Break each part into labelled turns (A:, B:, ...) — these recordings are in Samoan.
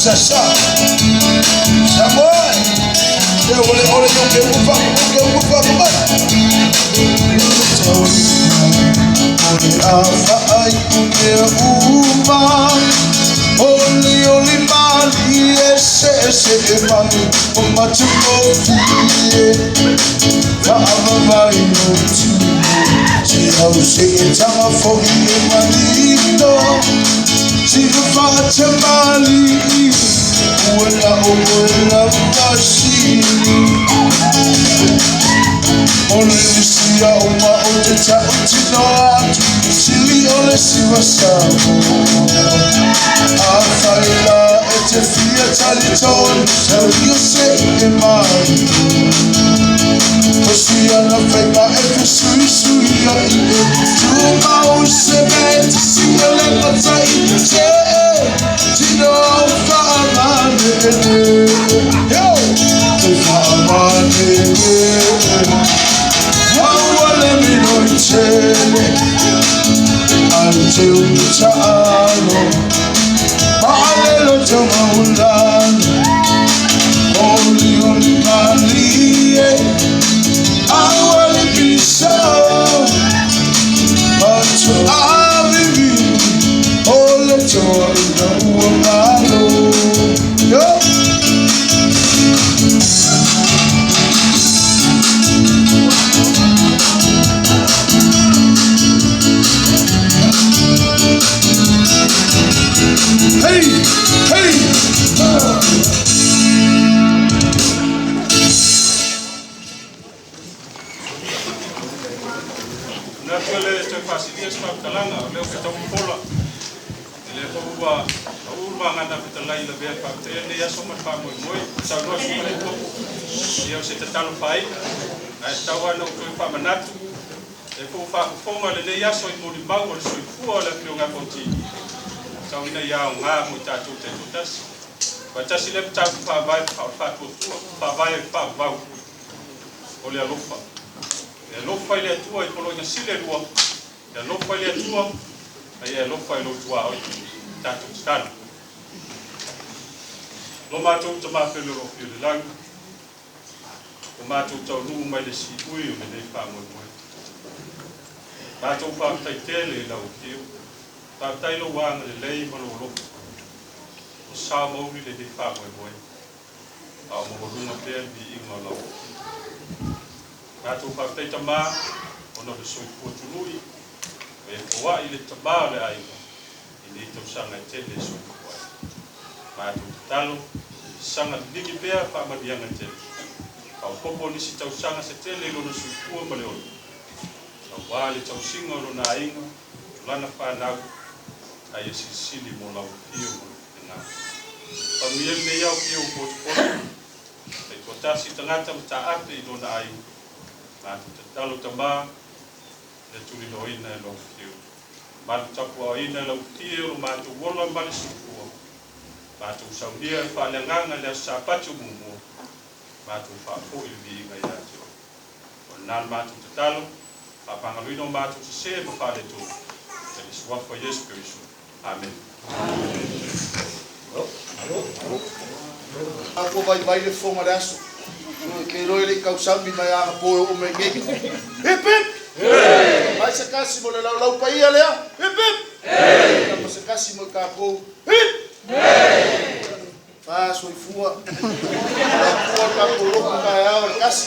A: Sasa Samoa e ole ole yo ke ufa ke ufa mai Ole a faai o mea uma Oli oli mali e se se e mai O matuko fie Whaavavai o tino Se au se e tanga fohi e manino Si whaate mali Ua la o oe la masini O le usi a o ma o te tau tino atu Sili o le siwa samo A whai la e te fia tali tonu Sau i o se e mai O si ana whai e te sui sui a i e Tuma o se me te si a le matai Se e tino au whaamane Yo! Te whaamane Aua le mino i tele Ai te unu ta'alo Ma'alelo te maulana Oli oli mali e Aua le pisa Atu avivi O le toa ina ua malo. Yo! Hey! Hey!
B: Na le te fasilia sa talanga o leo ke tau pola. E le fo ua au ma ngana fe talai la vea pa te ne aso ma fa moi moi sa no su le to. Ia o se te talo pai. Ai tau ana o toi fa manatu. E fo fa fonga le nei aso i moli mau o le soifua o le afioga fonti. Tau ina ia o ngā mo tātou te totasi. Pa tasi le tau fa vai fa fa tua fa vai fa vau. O le alofa. E alofa i le Atua i poloiga sile lua. E alofa i le Atua, ai e alofa i lou tuaoi. Tātou tatalo. Lo mātou ta mawhele o fio le langi. O mātou taunuu mai le siui o lenei whaamoemoe. Mātou whaapetai tele i lau afio. Whaapetai lou anga le lei ma lou alofa. O sa mauli lenei whaamoemoe. A o maualuga pea le viiga o lau afio. Mātou whaapetai tamā, ona o le soifua tului, e foai le tamā o le aiga, i nei tausaga e tele e soifua ai. Mātou tatalo, saga liligi pea faamanuiaga tele. Faaopoopo nisi tausaga se tele i lona soifua ma le ola. Auā le tausiga o lona aiga, o lana fanau, ai e silisili mo lau afio ma lou finagalo. Faamanuia lenei ao afio o potopoto, taitoatasi tagata ma taape i lona aiga. Matou tatalo tamā, le tuliloaina e lau afio. Malu tapuaoina e lau afio lo matou ola ma le soifua. Matou saunia e faaleagaga le aso Sapati o muamua. Matou faafoi le viiga ia te oe. O lena le matou tatalo, faapagaloina o matou sesē ma faaletonu. I le suafa o Iesu Keriso. Amen.
A: Ua vaivai le fofoga o le aso. Ke iloa e le i tausami mai agapo e oo mai nei. Hip hip! Mai se tasi mo le laulau paia lea. Hip hip! Ia ma se tasi mo i tatou. Hip! Fa soifua. Le Atua le tatou lotu taeao le tasi.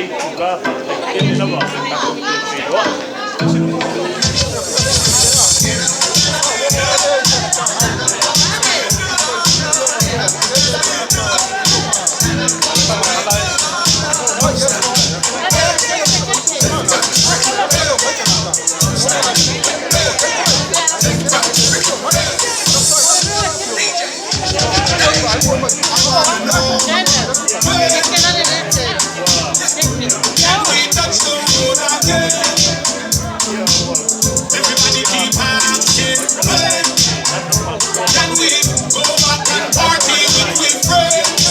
B: lenei itulā. Faafetai tele lava tatou toe feiloai.
A: We touch the road again. Everybody keep asking when. Can we go back and party with we friends?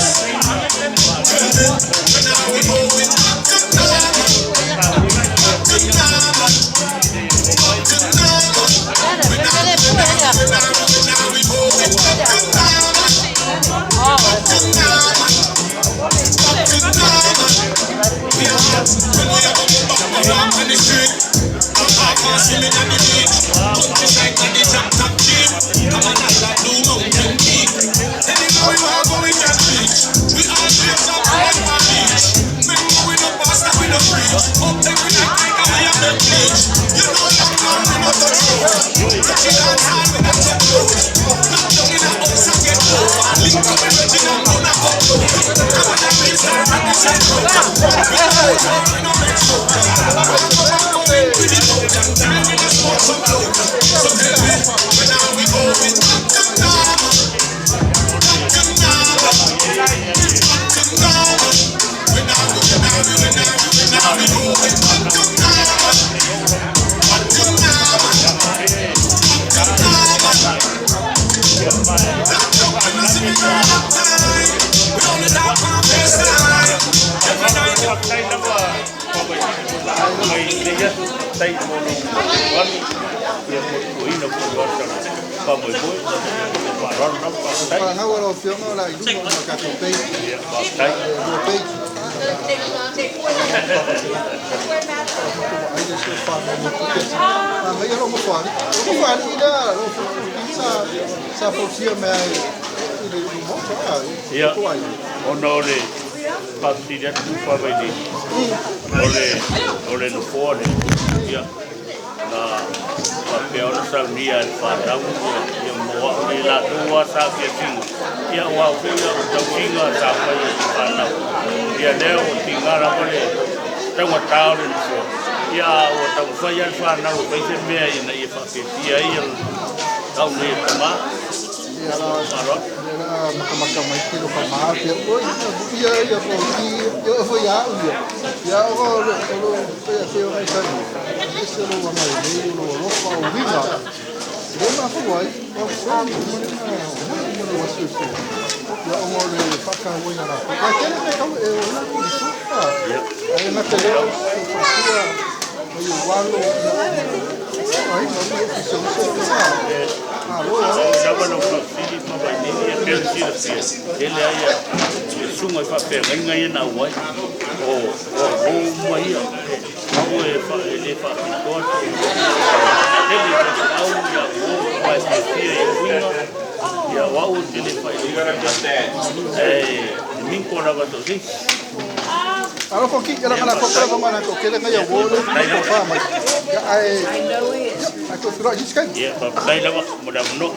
A: Tell me, when are we going back to normal? Back to normal. Back to normal. When are we, when are we, when are we, when are we going back to normal? Back to normal. Back to normal. We are when we are going back to walk on the street. I'm half on swimming on the beach. Countryside on the drop top jeep. Come on, I like Blue Mountain Peak. Anywhere we want go, we can reach. We all dreams of one for beach. Remember we no pastor, we no preach. Up every night like a we have the bleach. You know long down, we no touch road. Touch it on hand, we not touch road. Lock down in a house and get over. Link up with Regina, run a up road. Come on, and reach her and the same road. We no go down, we no make smoke. We the out and time we just smoke some load. So tell me, when are we going back to normal? Back to normal. Back to normal. When are we, when are we, when are we, when are we going back to normal? Back to normal. Back to normal. Locked up and I see me girl long time. We only talk on FaceTime. Every night.
B: Faafetai lava mai lenei aso, faafetai mo lou fesoasoani ia mo le tuuina foi o ata faamoemoe. Le faaaloalo lava, faafetai.
C: Fanau a lau Afioga o le a i luma ma le tatou page,
B: Ia, faafetai.
C: Le lua page. Ai le se faamoemoe Manaia lou nofoalii. O lou nofoalii lea lau Afioga Fonoti sa sa fausia mea i le maota a
B: Ia,
C: i tou aiga.
B: Ona o le faafesili atu faavailili, o le nofoa lea, ia, na faapea ona saunia e le fanau ia, ia mo au nei latou a sa fiafiga, ia ua au foi o tausiga sa fai e le fanau. Ia lea ua tiga lava le taugatā o le nofoa. Ia a ua taumafai lava le fanau e fai se mea ina ia faafiafia ai ia au nei e tamā.
C: Ia la
B: Faaaloalo.
C: Ia la matamata mai tino whamā pia oi ia ia Fonoti ia foi au ia. Ia o lo pe a feo ngai sai. Ese lo wanga i nei o lo alofa o uiga. Le mafua ai, o foi mo le na mo le wasu so. Ia o le whakahuaina la. Ka tele me kau e o la ku so.
B: Ia.
C: Ai na te leo so mai o walo ia. Ai no no so so so. Alo.
B: O lava lau faafesili faavailili e pei ona silafia, tele ai ia susuga i faafeagaiga ia na auai o uō uma ia au e e lē faapitoa tele i faifeau ia uō ma e fiafia i uiga ia o au ou te lē faailoa ae e minko lava toʻaseisi.
C: Alo ko ki ala
B: Ia,
C: kala ko
B: faafetai.
C: kala mana ko kele ngai wo le
B: Faafetai
C: ko
B: lava.
C: fa mai. Ya ai ai ko firo jis kai.
B: Ia, faafetai lava mo le avanoa.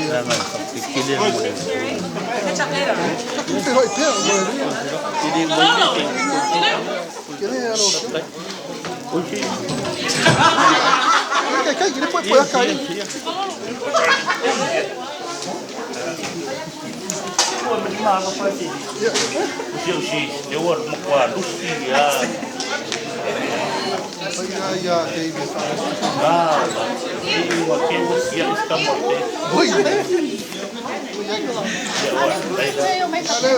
B: Leaga e faapekele mo le
C: Firo i pea mo le.
B: e lē mai le
C: Kele alo.
B: Faafetai. Oi si.
C: Kai kai kele po po
B: Ia,
C: kai.
B: ia, ia. Ua me malo fa si.
C: Ya.
B: Si o si, le ua makuā lusi ia.
C: Pai ia ia te i fa.
B: Ah, i ua ke ia iska mo te.
C: Oi.
B: Ia ua tai la.
C: Ale.